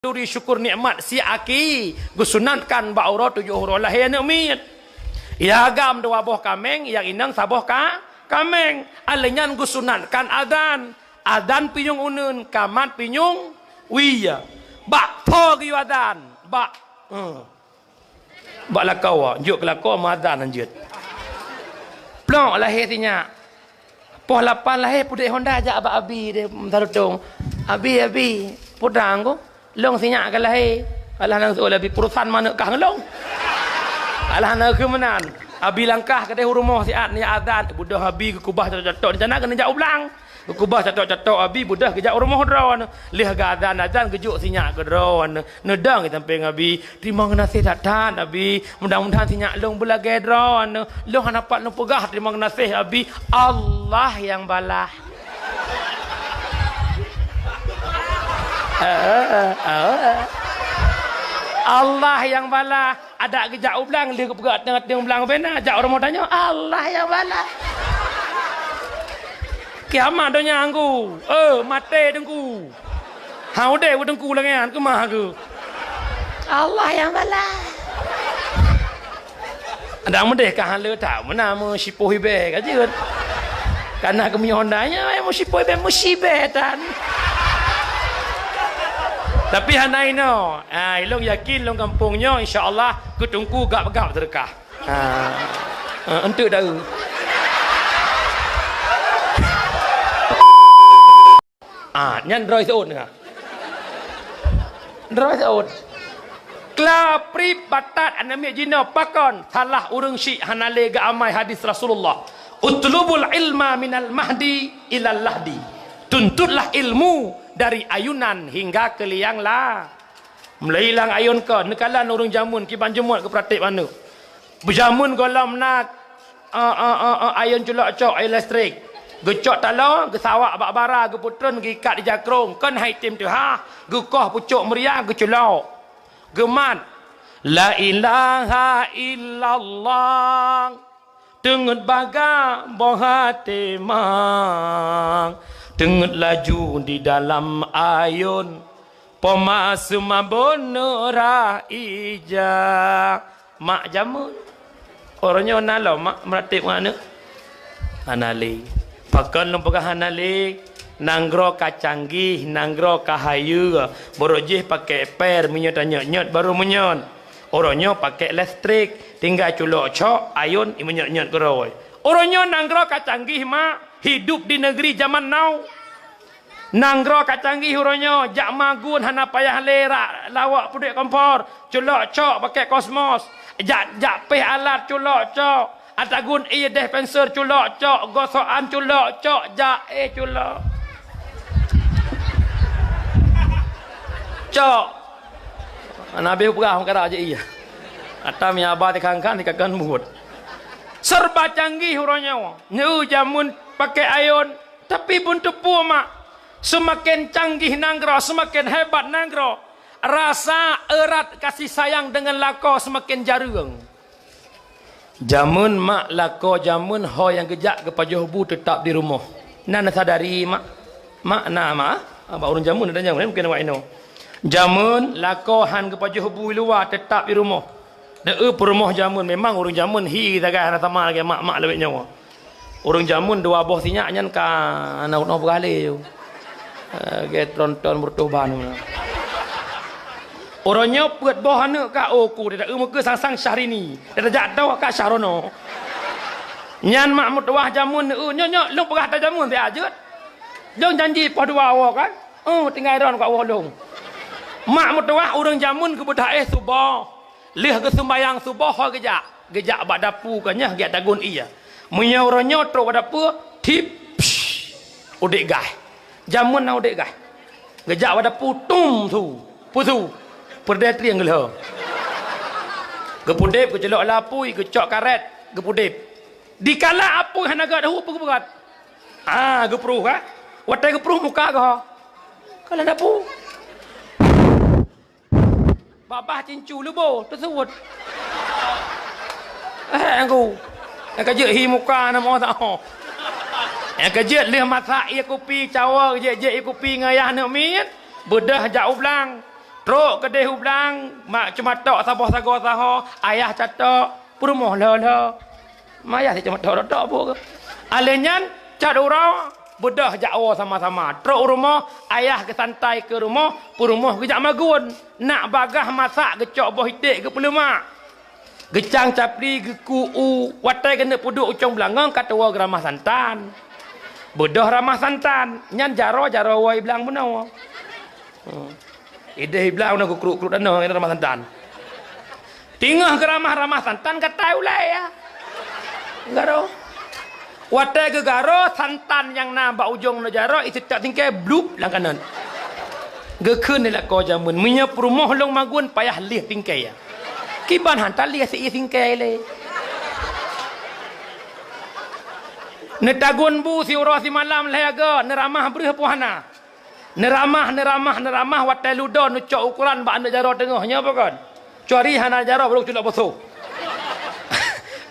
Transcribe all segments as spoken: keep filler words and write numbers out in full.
Naluri syukur nikmat si aki geusunatkan bak uroe tujoh uroe lahé aneuk miet. Ia agam dua boh kaméng, ia inong saboh ka-, kaméng. Alèh nyan geusunatkan azan. Azan pinyueng uneuen, kamat pinyueng wie. Bak tho geuyue azan, bak, eh. Bak lakoe, jeuet keu lakoe meuazan jeuet. Plok lahé si nyak. Poh lapan lahé pudek honda jak bak abi deh, Meusareutong. "Abi, abi, peue dang ku? Lôn si nyak ka lahé." "Alah, nang seuôt abi, peurusan manök kah ngon lôn." Alah, na kheueh meunan. Abi langkah keudeh u rumoh siat, nyak azan. Beudôh abi geukubah catok-catok, rencana keuneuk jak u blang. Geukubah catok-catok abi, beudôh geujak u rumoh droeneuh. Lheueh geuazan-azan geujok si nyak keu droeneuh. Neudong di sampéng abi, "Teurimong geunaséh that-that, abi. Mudah-mudahan si nyak lôn beulagèe droeneuh. Lôn hana pat lôn peugah teurimong geunaséh, abi. Allah nyang balah." Allah nyang balah. Adak geujak u blang, lheueh geupeugah teungoh-teungoh blang bena, jak u rumoh tanyoe, "Allah nyang balah." Kiamat donya anggu, eh, maté teungku. Ha, udeb u teungku lagèe nyan, keumah keuh. Allah nyang balah. Adak meudeh ka hana le that, meunan meusipoh ibèe ka jeuet. Kana keumeunyoe honda nyan, eh, meusipoh ibèe, meusibèe tan. Tapi hana inoe. Ah, ilôn yakin lôn gampông nyoe, insya Allah, keu teungku gab-gab seudeukah. Ah, ah, enteuk dah. Ah, nyan droe seuôt na. Droe seuôt. Kla prip batat aneuk miet jinoe pakon salah ureueng syik hana lé geuamai hadis Rasulullah. "Utlubul ilma minal mahdi ilal lahdi." Tuntutlah ilmu dari ayunan hingga ke liang la-, Meulai lam ayôn kon, neukalon ureueng jameun kiban jeumot geupraktek manök. Beujameun gohlom na, eh, eh, eh, eh, ayôn culok cok, ayôn listrik. Geucok taloe, geusawak bak bara, geupeutreun, geuikat di jakrong, kon hai tem teuhah, geukoh pucok meuria, geuculok. Geumat, "La ilaha illallah." Teungeut baga boh até mang, teungeut laju di dalam ayôn, poma seumabon neurah ija. Mak jameun. Uroe nyoe na lom mak meuratéb ngon aneuk? Hana lé. Pakon lôn peugah hana lé? Nanggroe ka canggih, nanggroe ka hayeue. Barô jih pakai per, meunyoe tanyot-nyot barô meunyoe. Uroe nyoe pakai listrik, tinggai culok cok, ayôn, imenyot-nyot keudroe. Uroe nyoe nanggroe ka canggih, mak, hidup di negeri zaman now. Nanggroe ka canggih uroe nyoe, jak magun hana payah lé rak lawok peuduek kompor, culok cok pakai kosmos, jak, jak péh alat culok cok, atagun ie dispenser culok cok, gosokan culok cok, jak éh culok. Cok. Nabi peugah meukarak jih iya. Ata mi aba tikhan-khan dikakan buet. Serba canggih uroe nyoe. Neu jameun pakai ayôn, tapi buntue peue mak. Seumaken canggih nanggroe, seumaken hebat nanggroe. Rasa erat kasih sayang deungon lakoe seumaken jareueng. Jameun mak lakoe jameun ho nyang geujak geupajoh bu teutap di rumoh. Na neusadari mak? Mak na mak? Ah, bak ureueng jameun ada jameun, mungken awak inoe. Jameun lakoe han geupajoh bu i luwa teutap di rumoh. Deuh peurumoh jameun, memang ureueng jameun hi sagai hana sama lagèe mak-mak lawét nyoe. Ureueng jameun dua boh sinyak nyan ka na unoe beuralé. Eh, lagèe tron-tron meureutôh ban. Uroe nyoe peuet boh aneuk ka, oh, ku, dak eu muka sang-sang Syahrini. Dak tajak toh ka Syahrono. Nyan mak meutuwah jameun, eu, nyoe, nyoe, lôn peugah ata jameun siat jeuet. Lôn janji poh dua woe kan? Oh, tinggai ron ka woe lôn. Mak meutuwah ureueng jameun geubeudah éh suboh. Lheueh geusumbayang suboh ho geujak, geujak bak dapu ka nyoe geujak tagun ie. Meunyoe uroe nyoe trok bak dapu, tip, psh, udép gaih. Jameun na udép gaih. Geujak bak dapu, tum, su, pusu. Peureudèe trieng geulhô. Geupudép, geuculok lam apui, geucok karét, geupudép. Dikala apui hana gèt hu, peue geupeugöt? Ah, geupruh, kan? Watèe geupruh muka geuh. Ka lam dapu. Babah cincu leubo teusuwot. Eh, angku. Nyang ka jeuet hi muka na mo tao. Nyang ka jeuet lheueh masak ie kupi, cawa jeuet-jeuet ie kupi ngon ayah aneuk miet, beudôh jak u blang. Trok keudeh u blang, mak ceumatok saboh sagoe saho, ayah catok, peurumoh lho-lho. Mayah si ceumatok rotok bu. Alèh nyan, cat uroe, beudôh jak woe sama-sama. Trok u rumoh, ayah geusantai keu rumoh, peurumoh geujak magun. Nak bagaih masak geucok boh iték geupeuleumak. Geucang capli geukue u, watèe geuneuk peuduek u cong beulangong ka tuwoe geuramah santan. Beudôh ramah santan, nyan jaroe-jaroe woe i blang bunoe. Hmm. Ideh i blang bunoe geukruk-kruk tanoh ngon ramah santan. Teungoh geuramah-ramah santan gata ulèe ya. Garo. Watèe geugaro santan nyang na bak ujong neujaroe iseutôt singkèe blup lam kanan. Geukheun lé lakoe jameun, meunyoe peurumoh lôn magun payah lieh singkèe ya. Kiban han talieh si singkèe lé. Neutagun bu siuroe simalam lhèe go, neuramah breuh peue hana. Neuramah, neuramah, neuramah, watèe ludoe neucok ukoran bak aneuk jaroe teungoh, nyoe bukon? Cuari hana jaroe, barô culok boso.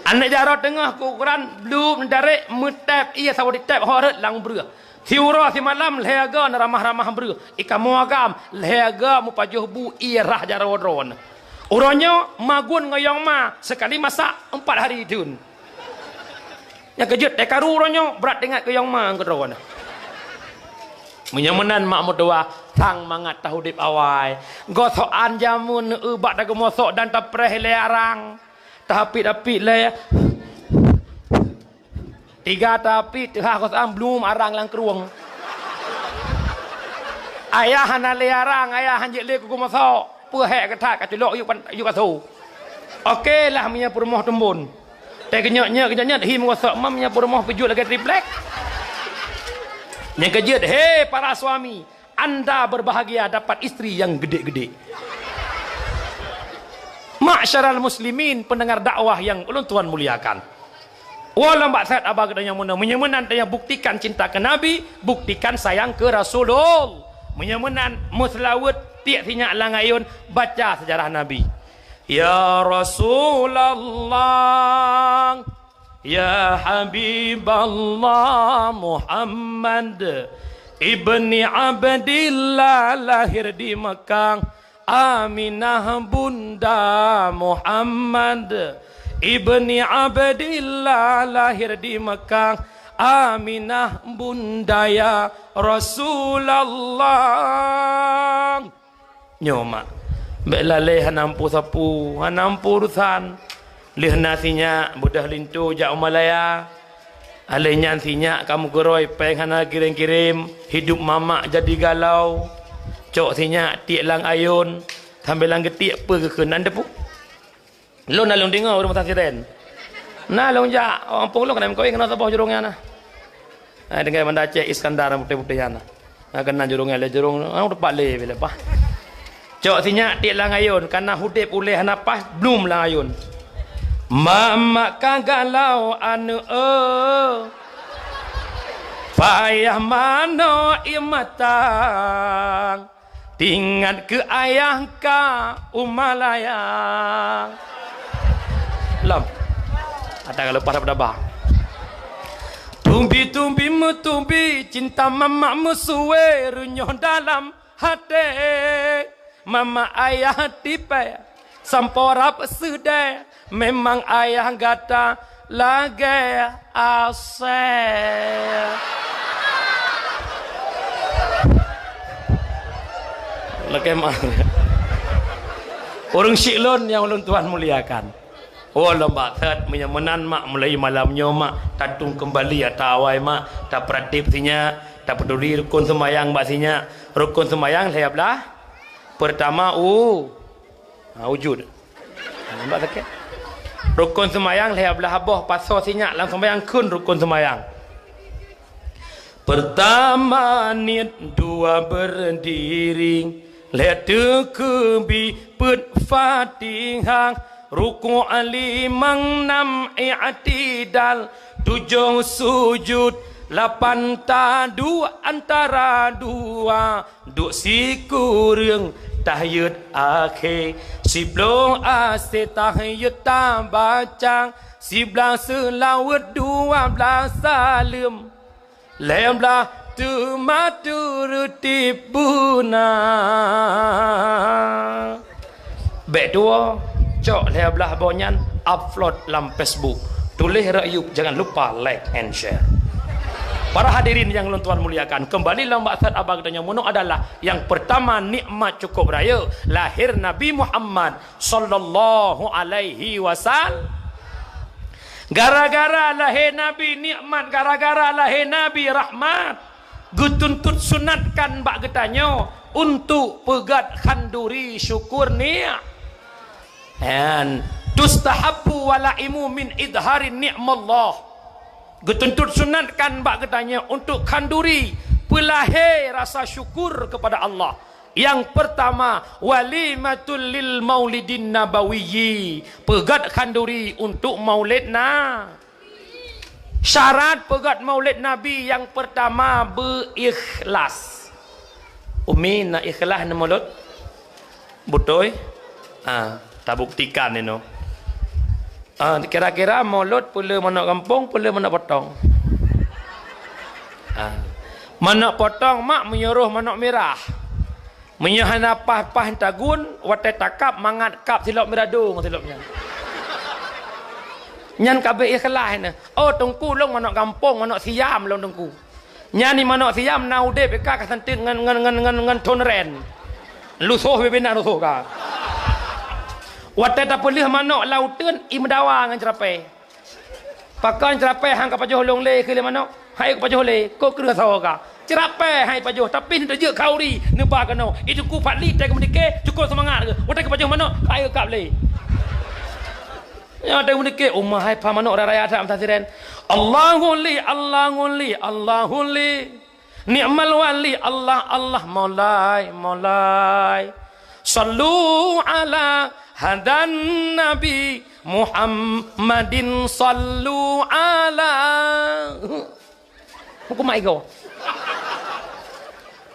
Aneuk jaroe teungoh keu ukoran, blup neudarek, meutép ié saboh ditép, hok rhot lam breuh. Siuroe simalam lhèe go neuramah-ramah breuh, i kamoe agam lhèe go meupajoh bu ié rhah jaroe droeneuh. Uroe nyoe magun ngon yong ma, seukali masak empat hari theun. Nyang keujeuet teukaru uroe nyoe brat teuingat keu yong ma keudroe na. Meunyoe meunan mak meutuwah, sang mangat taudép awai. Gosokan jameun eu bak tageumosok dan tapreh lé arang. Tahapit-hapit lé. Tiga tahapit teuhah gosokan blum arang lam krueng. Ayah hana lé arang, ayah han jeuet lé keu geumosok. Peuhék geutat ka culok yuk pan-, yuk kaso. Oke lah meunyoe peurumoh teumbon. Teuh geunyot-nyot, geunyot-nyot, hi meugosok mam nyan peurumoh peujeuet lagèe triplek. Nyang keujeuet, he para suami, anda berbahagia dapat istri yang gede-gede. Ma'syaral muslimin, pendengar dakwah yang ulôn tuan muliakan. Walau bak that aba geutanyoe meunan, meunyoe meunan tanyoe buktikan cinta ke Nabi, buktikan sayang ke Rasulullah. Meunyoe meunan, meuseulaweuet tiek sinyak lam ayôn, baca sejarah Nabi. Ya Rasulullah, ya Habiballah Muhammad ibni Abdillah lahir di Mekah, Aminah bunda Muhammad ibni Abdillah lahir di Mekah, Aminah bunda ya Rasulullah. Nyoe mak, bèk lalé hana ampu sapu, hana ampu urusan. Lheueh na sinyak beudôh linto jak u Malaya. Alèh nyan sinyak ka meugeurôi péng hana kirém-kirém, hidup mamak jadi galau. Cok sinyak tiek lam ayôn, sambilan geutiek peue geukheun nan deupeu. Lôn na lôn deungö ureueng pasang sirén. Na lôn jak, gampông lôn keunan meukawen keunoe saboh jurông nyan na. Hai deungö Banda Aceh Iskandar putéh-putéh nyan na. Na keunan jurông nyan lé jurông, na teumpat lé bile paih. Cok sinyak tiek lam ayôn, kana udép ulèe hana paih, blum lam ayôn. Mamak ka galau aneuk eu. Payah manoe ié matang. Teuingat keu ayah ka u Malaya. Lom. Ata ka leupah dap-daba. Tumbi-tumbi meutubi cinta mamak meusuwe reunyoh dalam haté. Mamak ayah tipée sampoe rab seudée. Memang ayah gata lagée asée. Lagée ma-, ureueng syik lôn nyang ulôn tuan muliakan. Oh, lom bak that, meunyoe meunan mak, mulai malam nyoe mak, tatung keumbali ata awai mak, tapeuratéb sinyak, tapeuduli rukon seumayang bak sinyak. Rukon seumayang lhée blah. Peurtama u Ha, wujud. Ha, nampak sakét? Rukon seumayang lhée blah boh pasoe sinyak lam seumayang kheun rukon seumayang. Pertama niet, dua berdiri, lhée teukeubi, peuet Fatihah, rukuk limong, nam i'tidal, tujoh sujud, lapan taduek antara dua, duek sikureueng tahiyat akhé, siploh asoe tahiyat tabaca, siblaih seulaweuet, dua blaih saleuem, lhée blaih Teuma turut tipu na. Bék tuwo, cok lhèe blah boh nyan, upload lam Facebook. Tuléh rakyueb, jangan lupa like and share. Para hadirin nyang lôn tuan muliakan, kembali lam maksud abang geutanyoe meunoe adalah yang pertama nikmat cukup rayeuk, lahé Nabi Muhammad sallallahu alaihi wasal-, gara-gara lahé Nabi nikmat, gara-gara lahé Nabi rahmat, geutuntot sunatkan bak geutanyoe untuk peugét khanduri syukur ni-, an, tustahabbu walaimu min idhari ni'mallah. Geutuntot sunatkan bak geutanyoe untuk khanduri peulahé rasa syukur kepada Allah. Yang pertama, walimatul lil maulidin nabawiyyi, peugét khanduri untuk maulid na-, syarat peugét maulid Nabi yang pertama beuikhlas. Umi na ikhlas na mulod? Beutôi? Ah, tabuktikan inoe. Ah, kira-kira mulod peuleueh manok gampông, peuleueh manok potong? Ah. Manok potong mak meunyoe roh manok mirah. Meunyoe hana paih-paih tagun, watée takab mangat kab silop mirado ngon silop nyan. Nyan ka beuikhlas na. Oh, teungku lôn manok gampông, manok siam lôn teungku. Nyan ni manok siam na udeb ka, ka santeuk ngon, ngon, ngon, ngon, ngon thon ren. Lusoh bibina lusoh ka. Watée tapeuleueh manok lam uteuen, i meudawa ngon ceurapée. Pakon ceurapée han ka pajoh lôn lé keu lé manok? Hai ka pajoh lé, kok kreueh sawoe ka. Ceurapée hai pajoh, tapi ni teujeuet khauri neuba keunoe. Itu ku Fadli teuka meudike, cukup seumangat ke. Watée ka pajoh manok, hai ka kab lé. Nyoe teuka meudike, uma hai pha manok raya that meusiren. Allahu li, Allahu li, Allahu li. Ni'mal wali, Allah, Allah, maulai, maulai. Sallu ala hadan nabi Muhammadin, sallu ala. Hukum mak igo.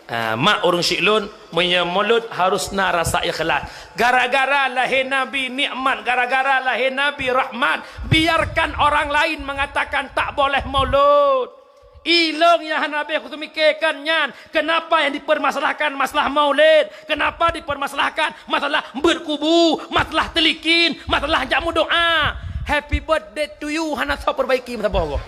Ah, mak ureuëng syiek lôn, meunyoe mulod harus na rasa ikhlas. Gara-gara lahé Nabi nikmat, gara-gara lahé Nabi rahmat, biarkan orang lain mengatakan tak boleh mulod. Ilong nyang hana habéh kuteumikirkan nyan, kenapa yang dipermasalahkan masalah maulid? Kenapa dipermasalahkan masalah beuet kubu, masalah teulikin, masalah jak meudoa? Happy birthday to you hana soe perbaiki meusaboh goh.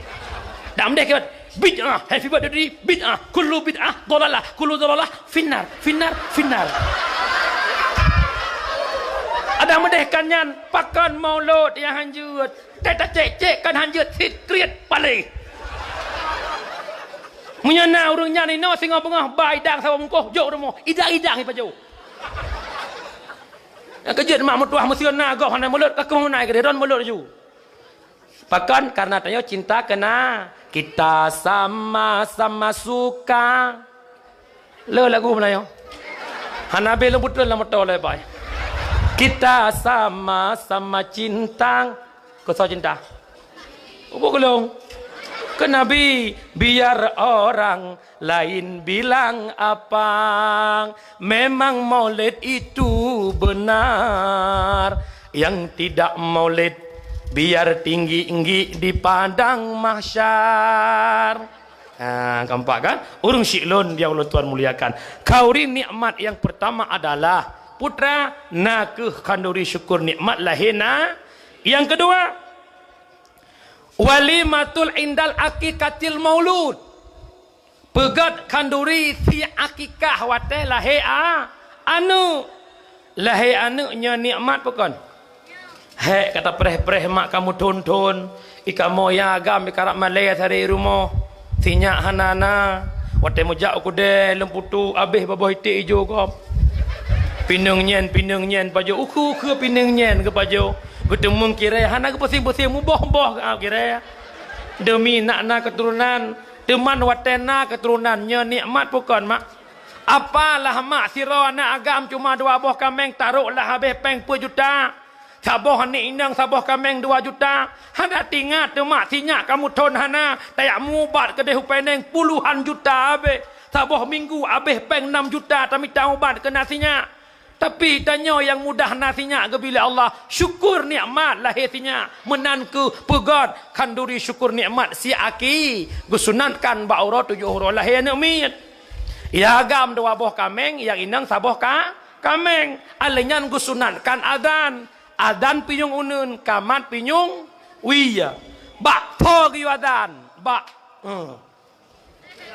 Dak meudah keu bid'ah, happy birthday to you, bid'ah, kullu bid'ah dhalalah, kullu dhalalah finnar, finnar, finnar. Ada meudah kan nyan, pakon maulud nyang hanjeuet. Tét tacék-cék kan hanjeuet sit kriet paléh. Meunyoe na ureuëng nyan inoe singoh beungoh ba idang saboh bungkôh jok rumoh, idang-idang ipajoh. Nyang keujeuet mak meutuah meuseuen na goh hana mulod, ka keuh meunai keudeh ron mulod laju. Pakon? Karena tanyoe cinta keu na, kita sama-sama suka. Le lagu Melayu. Hana habéh lôn putôh lam moto le bai. Kita sama-sama cinta. Keu soe cinta? Ubak gulong. Keu Nabi, biar orang lain bilang apa. Memang maulid itu benar. Yang tidak maulid, biar tinggi-tinggi di padang mahsyar. Ha, keempat kan? Ureuëng syiek lôn nyang ulôn tuan muliakan. Khauri nikmat yang pertama adalah putra, na keuh khanduri syukur nikmat lahé na. Yang kedua, walimatul indal aqiqatil maulud. Peugét khanduri si akikah watée lahé a-, aneuëk. Lahé aneuëk nyoe nikmat pakon? Hék ka tapreh-preh mak kamoe thon-thon, i kamoe nyang agam i karab malée sabe i rumoh, sinyak hana na. Watée meujak u keudée lôn putôh abéh baboh iték ijo gob. Pineung nyan, pineung nyan pajoh, ukeue-ukeue pineung nyan geupajoh. Geuteumeung kirée hana geupeusieng-peusieng, muboh-boh geuab kirée. Deumi nak na keuturonan, teuma watée na keuturonan nyoe nikmat pakon mak? Apalah mak sidroe aneuëk agam cuma dua boh kaméng tarok lah habéh péng peuet juta. Saboh aneuëk inong saboh kaméng dua juta. Hana tingat teuh mak sinyak kamoe thon hana, tajak meuubat keudeh u Peneng puluhan juta habéh. Saboh minggu habéh péng nam juta tamita ubat keu na sinyak. Tapi tanyoe nyang mudah na sinyak geubri lé Allah, syukur nikmat lahé sinyak, meunan keuh peugöt khanduri syukur nikmat si aki geusunatkan bak uroe tujoh uroe lahé aneuk miet. Nyang agam dua boh kaméng, nyang inong saboh ka, kaméng. Alèh nyan geusunatkan azan. Azan pinyueng uneuen, kamat pinyueng wie. Bak po geuyue azan, bak, eh,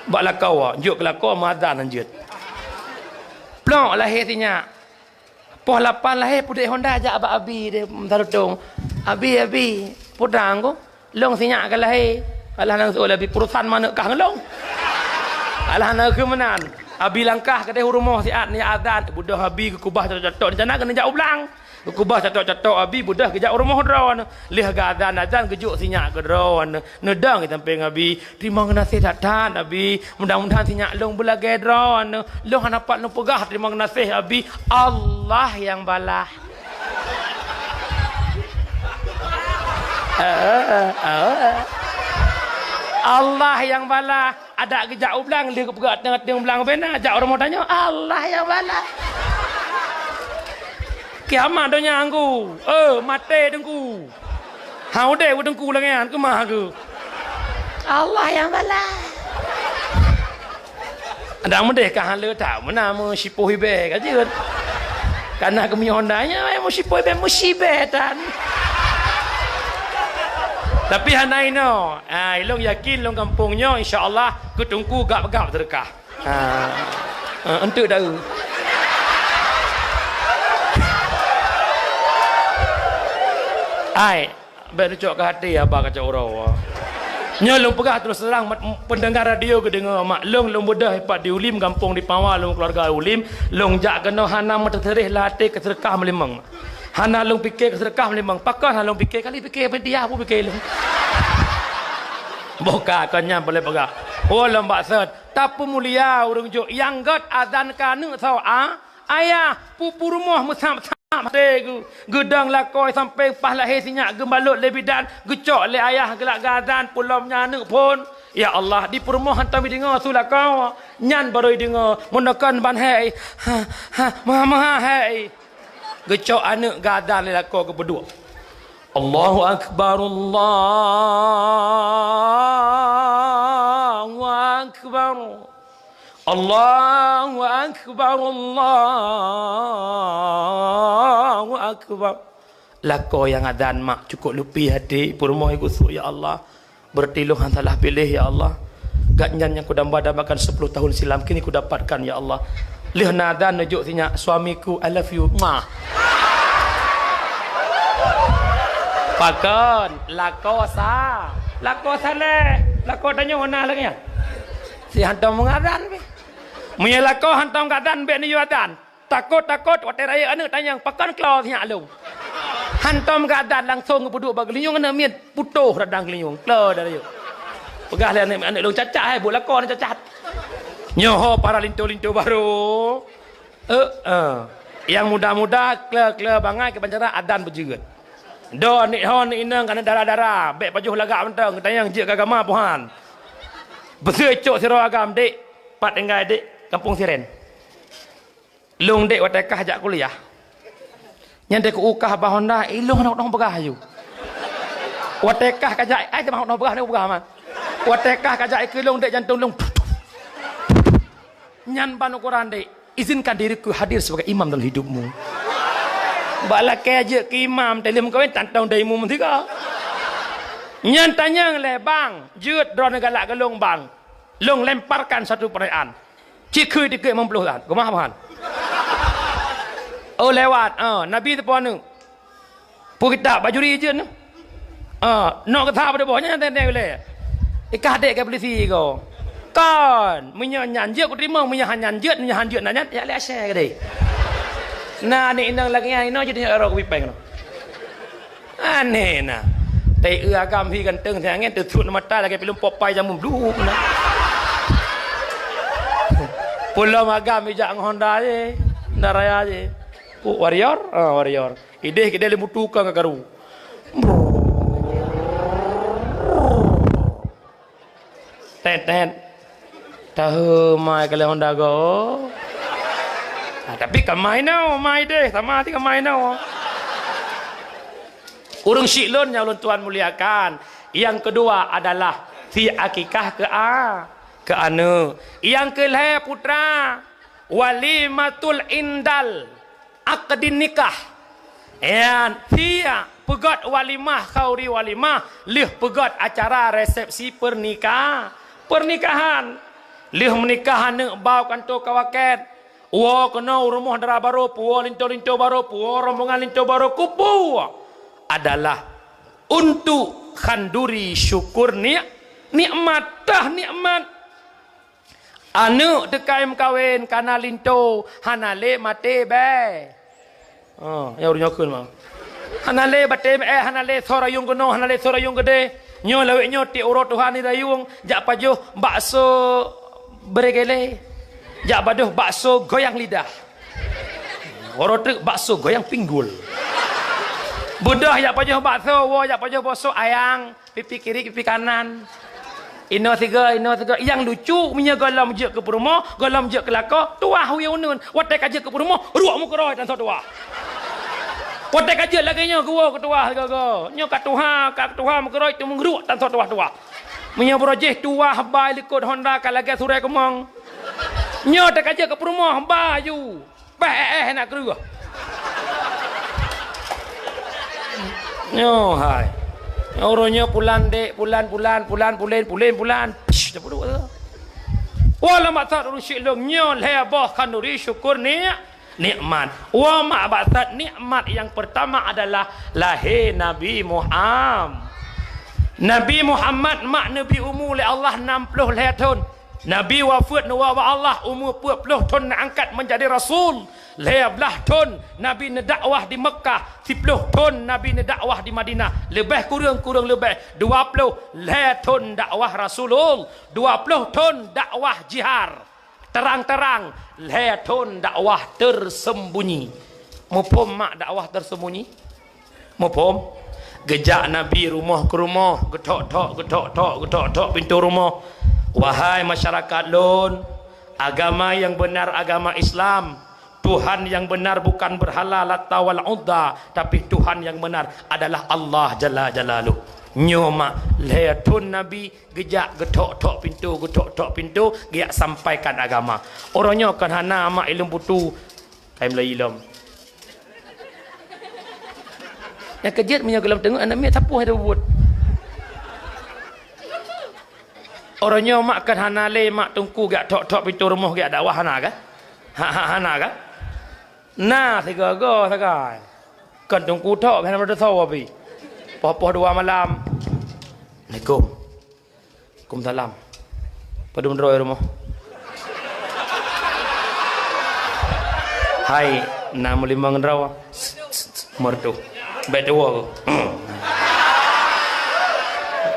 bak lakoe, jeuet keu lakoe meuazan hanjeuet. Plok lahé sinyak. Poh lapan lahé pudek honda jak bak abi di Meutarutong. "Abi, abi, peue dang ku? Lôn sinyak ka lahé." "Alah, nang seuôt, Abi, peurusan manök kah ngon lôn. Alah, na keuh meunan." Abi langkah keudeh u rumoh siat, neujak azan, beudôh abi geukubah catok-catok, rencana keuneuk jak u blang. Geukubah catok-catok abi, beudôh geujak u rumoh droeneuh. Lheueh geuazan-azan geujok sinyak keu droeneuh. Neudong di sampéng abi, "Teurimong geunaséh that-that, Abi. Mudah-mudahan sinyak lôn beulagèe droeneuh. Lôn hana pat lôn peugah teurimong geunaséh, Abi. Allah nyang balah." Allah nyang balah. Adak geujak u blang, lheueh geupeugah ateueng-ateueng blang bubena, jak u rumoh tanyoe, Allah nyang balah. Kiamat donya ngku. Eh, maté teungku. Ha, udép teungku lagèe nyan, keumah keuh. Allah nyang balah. Adak meudeh ka haleue that, meunan meusipoh ibèe ka jeuet. Kana keumeunyoe honda nyan, eh, meusipoh ibèe, meusibèe tan. Tapi hana inoe. Ah, ilôn yakin lôn gampông nyoe, insya Allah, keu teungku gab-gab seudeukah. Ha. Ha, eunteuk daeu. Ai, bèk neucok keu até haba kacok uroe. Nyoe lôn peugah terus terang, mat-, peundengar radio geudeungö, mak lôn, lôn beudôh pat di Ulim, gampông di Pawa, lôn keuluwarga Ulim, lôn jak keunoe hana meuteuseureh lam até keu seudeukah meulimong. Hana lôn pike keu seudeukah meulimong. Pakon hana lôn pike? Kali pike media, peue pike lôn? Boh ka, kon nyan boleh peugah. Oh, lôn bak sot. Tapeumulia ureueng jok nyang gèt azan keu aneuk soe a-, ayah, pu-pu rumoh meusab-sab até geu-, geudong lakoe sampéng paih lahé sinyak geubalot lé bidan, geucok lé ayah geulak geuazan pulom nyan aneuk phon. Ya Allah, di peurumoh hantom jideungö su lakoe, nyan barô jideungö, meunokon ban hai, ha, ha, meuha-meuha hai. Geucok aneuk geuazan lé lakoe geupeuduek. Allahu Akbar, Allahu Akbar. Allahu Akbar, Allahu Akbar. Lakoe nyang azan mak cukôp leupie até, peurumoh geusu, ya Allah. Berarti lôn han salah piléh, ya Allah. Gobnyan nyang kudamba-dambakan sepuluh tahun silam, kini kudapatkan, ya Allah. Lheueh na azan neujok sinyak, "Suamiku, I love you." Mwah. Pakon? Lakoe sa-, lakoe saleh. Lakoe tanyoe na lagèe nyan. Si hantom meungazan pih. Meunyoe lakoe hantom geuazan, bèk neuyue azan. Takot-takot, watèe rayeuk aneuk tanyong, "Pakon klo sinyak lôn?" Hantom geuazan, langsong geupeuduek bak geulinyueng aneuk miet, putôh radang geulinyueng. Klo dah rayeuk. Peugah lé aneuk, "Aneuk lôn cacat, hai, buet lakoe neuh cacat." Nyoe ho para linto-linto barô. Eh, eh. Nyang muda-muda, kle-kle bangai keu bancara adan beujeuet. Do aneuk ho aneuk inong ka na dara-dara, bèk pajoh lagak mantong, geutanyong jeuet keu agama, Tuhan. Beusôi cok sidroe agam, "Dek, pat tinggai, Dek?" "Gampông Siren." "Lôn, Dek, watèe kah jak kuliah, nyan deh keu ukah ba honda, ilôn hana peugah aju. Watèe kah ka jak, ai, teuma hana peugah, hana peugah, man. Watèe kah ka jak ikeue lôn, Dek, jantông lôn. Nyan ban ukuran, Dek. Izinkan diriku hadir sebagai imam dalam hidupmu." Bak lakèe jeuet keu imam, teuh lheueh meukawen tantong dai imum sigoe. Nyan tanyong lé, "Bang, jeuet droeneuh galak keu lôn, Bang. Lôn lemparkan satu pertanyaan." Cit kheun dikeue limong ploh that. Keumah, Tuhan? Oh, lewat. Ah, Nabi teupeue aneuk. Peue kitab bajuri jeuet nyoe? Ah, nok geusa pada boh nyan teng-teng ulèe. Ikah dek ke polisi ko. Kon, meunyoe nyan jeuet kuteurimong, meunyoe han nyan jeuet, meunyoe han jeuet na nyan, jak lé asèe keudeh. Na aneuk inong lagèe nyan, inoe jeuet nyoe ero keu bipeng nyoe. Aneh na. Tai eu agam hi ganteng siangén teusut mata lagèe filem Popeye jameun blup na. Pulom agam ijak ngon Honda je, Honda Raya je. Oh, Warrior? Ah, Warrior. Ideh kideh lé mutu ka karu. Tet, tet. Tahu mai kali Honda go. Ah, tapi ka ma inoe, ma ideh, sama ti ka ma inoe. Ureuëng syiek lôn nyang ulôn tuan muliakan, nyang keudua adalah si akikah keu a-, keu aneuëk. Nyang keulhée putra, walimatul indal akdin nikah. Nyan, siap peugét walimah, khauri walimah, lheueh peugét acara resepsi pernika-, pernikahan. Lheueh meunikah aneuëk bak kantô ka wakét. Woe keunoe u rumoh dara barô, puwoe linto-linto barô, puwoe rombongan linto barô, kupu adalah untuk khanduri syukur ni-, nikmat, tah nikmat. Aneuëk teuka meukawen, kana linto, hana lé maté bée. Oh, ya ureuëng nyoe kheun mah. Hana lé batém, eh, hana lé soe rayueng keunoe, hana lé soe rayueng keudeh. Nyoe lawét nyoe tiep uroe tuha ni rayueng, jak pajoh bakso beregele. Jak pajoh bakso goyang lidah. Uroe teuk bakso goyang pinggul. Beudôh jak pajoh bakso, woe jak pajoh bakso ayang. Pipi kiri, pipi kanan. Inoe sigoe, inoe sigoe. Nyang lucu, meunyoe gohlom jeuet keu peurumoh, gohlom jeuet keu lakoe, tuwah wie uneuen. Watée ka jeuet keu peurumoh, ruek meukeurôi tan soe tuwah. Watée ka jeuet lagée nyoe, geuwoe keu tuwah sigoe-goe. Nyoe ka tuha, ka tuha meukeurôi, teuma ruek tan soe tuwah-tuwah. Meunyoe beurojih tuwah ba likot honda ka lagée surée keumong. Nyoe teuka jeuet keu peurumoh, ba aju. Bah, eh, eh, nak keureuh. Nyoe hai. Nyoe uroe nyoe pulan dek, pulan, pulan, pulan, pulen, pulen, pulan. Psh, dah puduk tu. Wala maksud ureuëng syiek lôn nyoe lhée boh khanduri syukur ni nikmat. Wa ma maksud nikmat yang pertama adalah lahé Nabi Muhammad. Nabi Muhammad mak neubri umu lé Allah enam ploh lhée thon. Nabi wafeuet neuwoe bak Allah, umu peuet ploh thon neuangkat menjadi rasul. Lhée blaih thon Nabi neudakwah di Meukah, siploh thon Nabi neudakwah di Madinah. Leubeh kureueng, kureueng leubeh dua ploh lhée thon dakwah Rasulul, dua ploh thon dakwah jihar. Terang-terang, lhée thon dakwah tersembunyi. Muphom mak dakwah tersembunyi? Muphom? Geujak Nabi rumoh keu rumoh, geuthok-thok, geuthok-thok, geuthok-thok pintoe rumoh. Wahai masyarakat lôn, agama nyang beunar agama Islam. Tuhan nyang beunar bukan beurhala Lata wal Uzza, tapi Tuhan nyang beunar adalah Allah Jalla Jalaluh. Nyoe mak lhée thon Nabi geujak geuthok-thok pintoe, geuthok-thok pintoe, geujak sampaikan agama. Uroe nyoe kon hana mak ileuem putu, Hai Meulayu lom. Nyang keujeuet meunyoe gohlom teungeut aneuk miet sapoh hai teubuet. Uroe nyoe mak kan hana lé mak teungku geujak thok-thok pintoe rumoh geujak dakwah hana kah? Ha, ha, hana kah? Na sigoe-goe sagai. Kon teungku thok hana meudeusoe pih. Poh-poh dua malam. Assalamualaikum. Waalaikumsalam. Padum droe rumoh? Hai, na meulimong droe. Merdu. Bèk tuwo.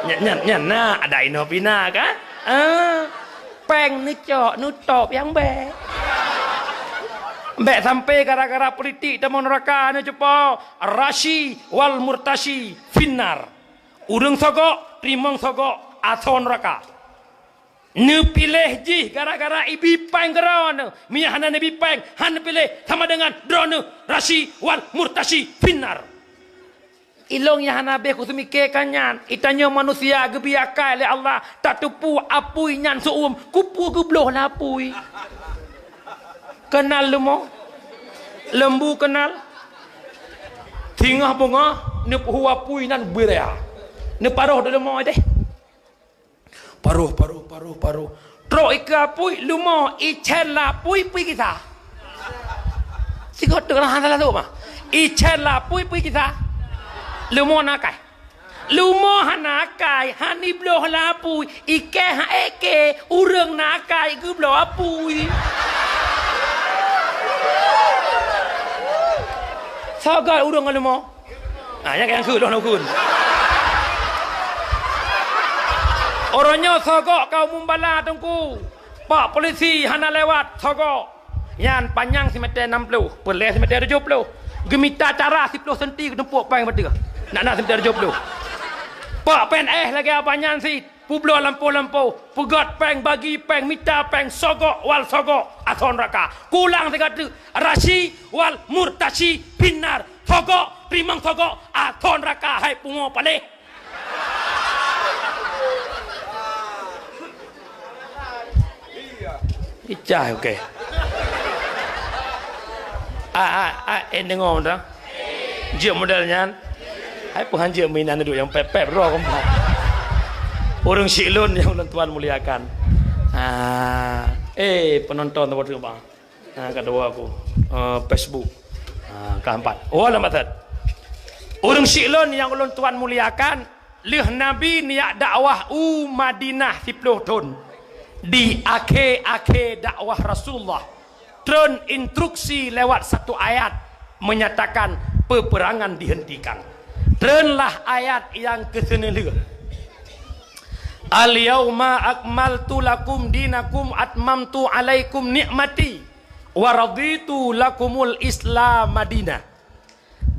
Nyan, nyan, nyan na ada inoe pina kan? Ah. Péng neucok, neutôp nyang bèk. Bèk sampai gara-gara politik tamong neuraka neucupo. Rashi wal murtashi finnar. Ureuëng sogok, teurimong sogok, asoe neuraka. Neupiléh jih gara-gara ibi péng keudroe neuh. Meunyo hana neubi péng, hana neupiléh, sama dengan droeneuh rashi wal murtashi finnar. Ilong nyang hana abéh kuseumike ka nyan. Itanyoe manusia geubi akai lé Allah, tateupeue apui nyan seu-uem, kupeue geubloh lé apui. Keunal leumo? Leumbu keunal? Singoh beungoh neupeuhu apui nan beurea. Neuparoh di leumo deh. Paroh, paroh, paroh, paroh. Trok ikeue apui, leumo, icén lapui pui gisa. Sigoe teuk lah hana lalu mah. Icén lapui pui gisa. Leumo na akai. Leumo hana akai, hani bloh lapui, ikée ha ék kée, ureuëng na akai geubloh apui. Sagai ureuëng ngon leumo. Ah, nyang nyang keu loh nukun. Uroe nyoe sogok ka umum bala teungku. Pak polisi hana lewat sogok. Nyan panyang simeter enam puluh, peuleh simeter tujoh puluh. Geumita cara siploh senti geutumpok péng bateu. Nak na simeter tujoh puluh. Pak P N S lagée abah nyan sit. Peubloe lampôh-lampôh, peugöt péng, bagi péng, mita péng, sogok wal sogok, asoe neuraka. Kulang sigoe teuk, rashi wal murtashi finnar, sogok, teurimong sogok, asoe neuraka, hai pungo paléh. Picah, oke. Ah, ah, ah, eh, deungoe dah. Jeuet model nyan. Hai, peue han jeuet meuinan duek nyang pép-pép droe keumpat. Ureueng syiek lôn nyang ulôn tuan muliakan. Ah, eh, penonton tempat tu, Bang. Ah, kedua aku. Eh, Facebook. Ah, keempat. Oh, lambat that. Ureueng syiek lôn nyang ulôn tuan muliakan, lheueh Nabi neujak dakwah u Madinah siplôh thon. Di akhé-akhé dakwah Rasulullah, treun instruksi lewat satu ayat menyatakan peperangan dihentikan. Treunlah ayat nyang keuseuneulheueh. "Al-yauma akmaltu lakum dinakum atmamtu alaikum ni'mati wa raditu lakumul Islam madina."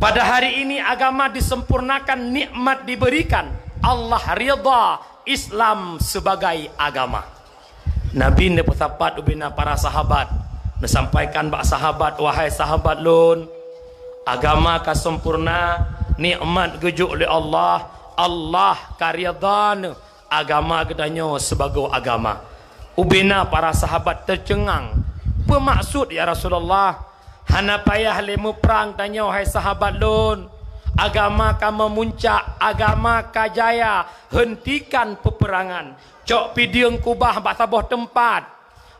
Pada hari ini agama disempurnakan, nikmat diberikan, Allah ridha Islam sebagai agama. Nabi neupeusapat ubena para sahabat, neusampaikan bak sahabat, "Wahai sahabat lôn, agama ka sempurna, nikmat geujok lé Allah, Allah ka ridha neuh agama geutanyoe sibagoe agama." Ubena para sahabat teuceungang, "Peue maksud, ya Rasulullah?" "Hana payah lé meuprang tanyoe, hai sahabat lôn. Agama ka meumuncak, agama ka jaya. Heuntikan peupeurangan. Cok pideung kubah bak saboh teumpat.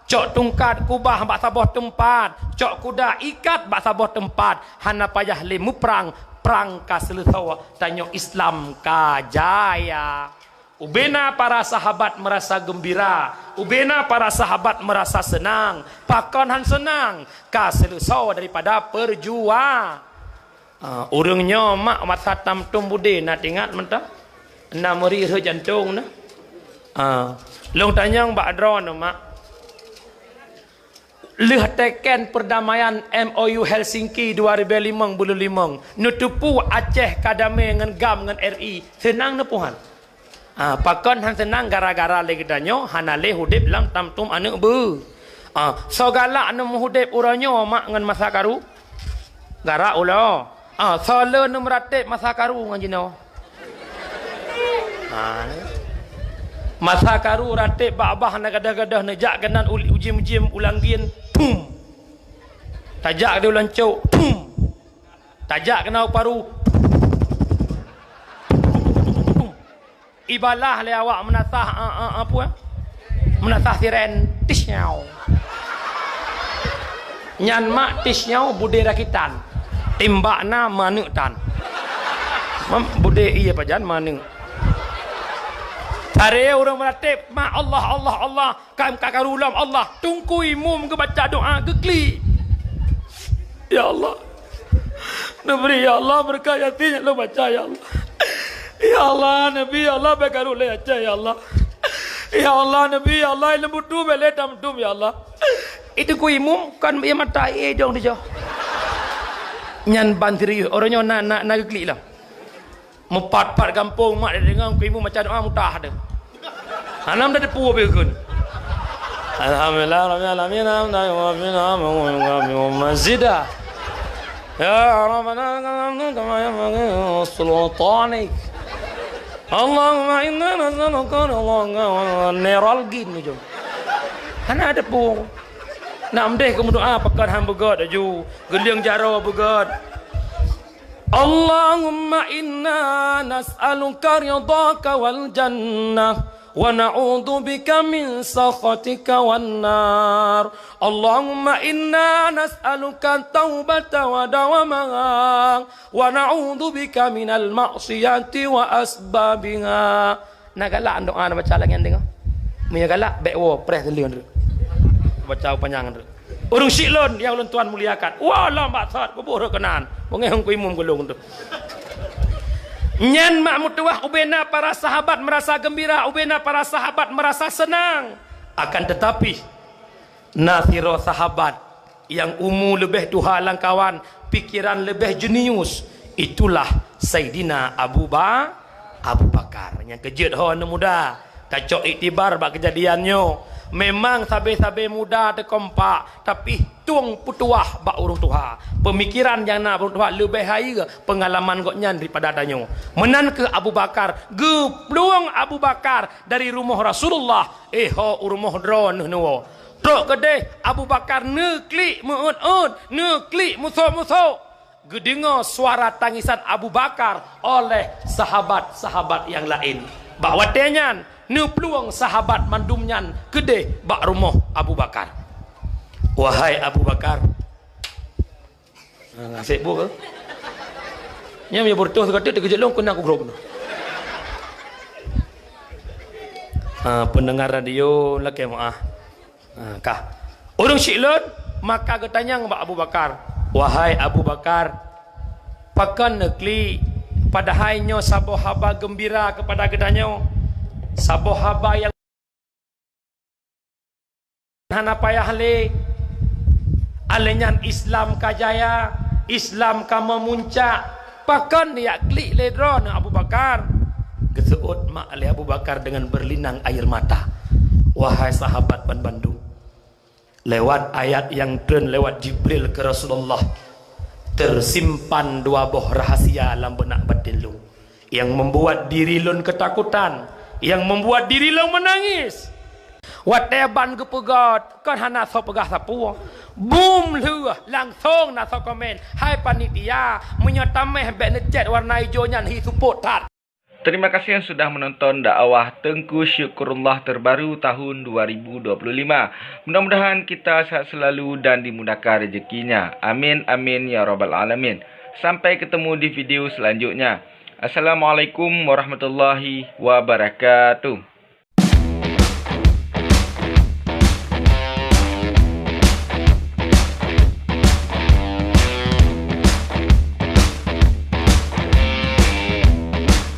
Cok tungkat kubah bak saboh teumpat. Cok kuda ikat bak saboh teumpat. Hana payah lé meuprang, prang ka seuleusoe, tanyoe Islam ka jaya." Ubena para sahabat meurasa geumbira, ubena para sahabat meurasa seunang. Pakon han seunang? Ka seuleusoe daripada peurjuang. Ah, ureueng nyoe mak masa tam-tum budé na teuingat mantong? Na meuri rhot jantong na? Ah, lôn tanyong bak droeneuh mak. Lheueh teken perdamaian M O U Helsinki dua ribu limong buleuen limong, neuteupeue Aceh ka damé ngon GAM ngon R I, seunang neupeuhan? Ah, pakon han seunang gara-gara lé geutanyoe hana lé udép lam tam-tum aneuk beu. Ah, soe galak neumeuudép uroe nyoe mak ngon masa karu? Gara ulo. Ah, soe le neumeuratép masa karu ngon jinoe? Ha, ni. Masa karu ratép bak babah na gadôh-gadôh neujak keunan u-, ujiem-ujiem u Langgien, pum. Tajak di u Lancok, pum. Tajak keunan u Paru, pum. Ibalah lé awak meunasah, a, a, a, peue? Meunasah siren, tisnyau. Nyan mak tisnyau budé rakitan. Timbak na meuaneuk tan. Mam, budé ié pajan meuaneuk. Tare ureueng meuratéb, mak Allah, Allah, Allah, kam ka karu lom Allah. Teungku imum geubaca doa geuklik. Ya Allah. Neubri, ya Allah, beureukat Yasin nyang lôn baca, ya Allah. Ya Allah, Nabi, ya Allah, bèk karu lé Aceh, ya Allah. Ya Allah, Nabi, ya Allah, ileuem butu bèk lé tam-tum, ya Allah. Itu ku imum, kon ié mata, ié idong dijoh. Nyan ban serius, uroe nyoe na, na, na geuklik lah. Meupat-pat gampông mak deungon ku imum baca doa mutah deh. Hana meuteupeu beukun. Alhamdulillah rabbil alamin, hamdan yuwafi ni'amahu wa yukafi mazidah. Ya Rabbana lakal hamdu kama yanbaghi li sultanik. Allahumma inna nas'aluka ridhaka wa neralgin ujung. Hana teupeu. Nak mdeh keu meudoa pakon han beugöt laju, geulieng jaroe beugöt. Allahumma inna nas'aluka ridhaka wal jannah, wa na'udzubika min sakhatika wan nar. Allahumma inna nas'aluka taubata wa dawamaha, wa na'udzubika minal ma'siyati wa asbabiha. Na galak doa neubaca lagèe nyan deungoe? Meunyoe galak, bèk woe, preh teuleueng teuk. Baca panyang teuk. Ureueng syiek lôn nyang lôn tuan muliakan. Woe lom bak sot, peuboh rot keunan. Beungèh hong ku imum gulong tu. Nyan mak meutuwah ubena para sahabat meurasa geumbira, ubena para sahabat meurasa seunang. Akan teutapi, na sidroe sahabat nyang umu leubeh tuha lamkawan, pikeran leubeh jenius, itulah Saidina Abu Ba-, Abu Bakar. Nyang keujeuet ho aneuk muda, Kacok iktibar bak keujadian nyoe. Memang sabe-sabe muda teukompak, tapi tueng peutuah bak ureuëng tuha. Peumikiran nyang na ureuëng tuha leubeh hayeue peungalaman gobnyan daripada tanyoe. Meunan keuh Abu Bakar, geuplueng Abu Bakar dari rumoh Rasulullah, eh ho u rumoh droeneuh neuwoe. Trok keudeh Abu Bakar neuklik meuôt-ôt, neuklik musôk-musôk. Geudeungoe suara tangisan Abu Bakar oleh sahabat-sahabat nyang laén. Bak watée nyan, neuplueng sahabat mandum nyan keudeh bak rumoh Abu Bakar. "Wahai Abu Bakar," ah, naseb bu ke? Nyang meunyoe beureutoh sigoe teuk teukeujot lôn keunan kugrob. Ah, peundengar radio lakée meuáh. Ha, kah. Ureuëng syiek lôn, maka geutanyong bak Abu Bakar, "Wahai Abu Bakar, pakon neuklik, padahai nyoe saboh haba geumbira keupada geutanyoe, saboh haba nyang hana payah lé. Alèh nyan Islam ka jaya, Islam ka meumuncak, pakon neujak klik lé droeneuh Abu Bakar?" Geuseuôt mak lé Abu Bakar deungon beulinang air mata, "Wahai sahabat ban bandum, lewat ayat nyang treun lewat Jibril keu Rasulullah, teusimpan dua boh rahasia lam beunak batin lôn, nyang membuat diri lôn keutakutan, nyang membuat diri lôn meunangis." Watée ban geupeugét, kon hana soe peugah sapeue. Bum lheueh langsong na soe komen, "Hai panitia, meunyoe taméh bék neucét warna ijo nyan hi supôt that." Terima kasih yang sudah menonton dakwah Teungku Syukurullah terbaru tahun dua ribu dua puluh lima. Mudah-mudahan kita sehat selalu dan dimudahkan rezekinya. Amin, amin, ya rabbal alamin. Sampai ketemu di video selanjutnya. Assalamualaikum warahmatullahi wabarakatuh.